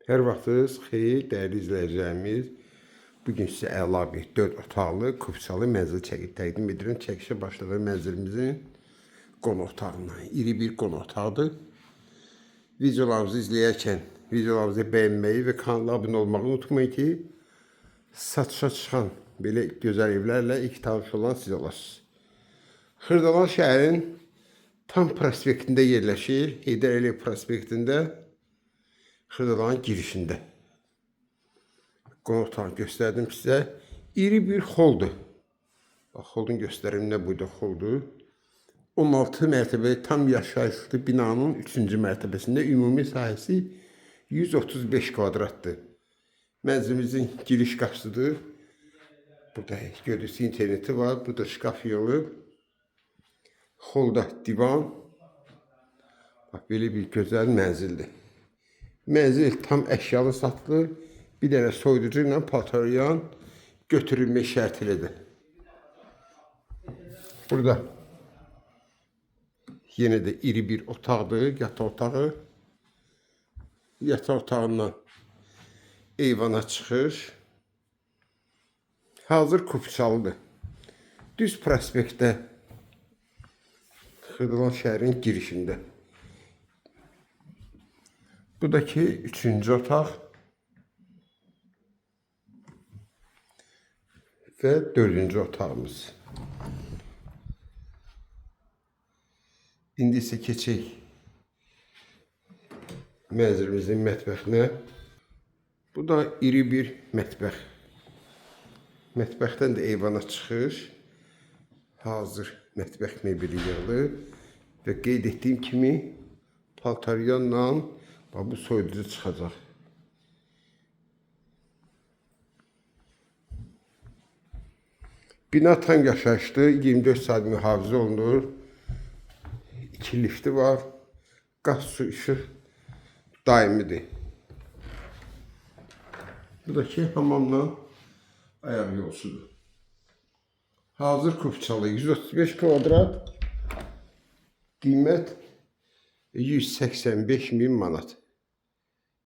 Hər vaxtınız xeyir, dəyərli izləyicilərimiz. Bu gün sizə əla bir 4 otaqlı, kupçalı mənzil çəkib təqdim edirəm. Çəkişə başladığı mənzilimizin qonaq otağından. İri bir qonaq otağıdır. Videolarımızı izləyərkən videolarımızı bəyənməyi və kanala abunə olmağı unutmayın ki, satışa çıxan belə gözəl evlərlə ilk tanış olan siz olasınız. Xırdalan şəhərin tam prospektində yerləşir. Heydər Əliyev prospektində Xırdalanın girişində. Qonaq otağını göstərdim sizə. İri bir holdur. Bax, holun göstərim nə buyda holdur. 16 mərtəbəli tam yaşayışlı binanın 3-cü mərtəbəsində ümumi sahəsi 135 kvadratdır. Mənzilimizin giriş qapısıdır. Burada gördüyünüz interneti var. Burada şkaf yığılıb. Holda divan. Bax, belə bir gözəl mənzildir. Mənzil tam əşyalı satılır. Bir dənə soyuducu ilə paltaryan götürülmək şərti ilədir. Burada yenə də iri bir otaqdır, yataq otağı. Yataq otağından eyvana çıxış. Hazır kupçalıdır. Düz prospektdə Xırdalan şəhərin girişində. Bu da ki üçüncü otaq və dördüncü otağımız. İndi isə keçək mənzilimizin mətbəxinə. Bu da iri bir mətbəx. Mətbəxdən də eyvana çıxış. Hazır mətbəx mebeli yığılır və qeyd etdiyim kimi paltaryanla bax bu soyuducu çıxacaq. Bina tam yaşayışlı, 24 saat mühafizə olunur. 2 lifti var. Qaz, su, işıq daimidir. Bu da ki hamamla ayaq yolsudur. Hazır kupçalı 135 kvadrat. Qiymət 185 min manat.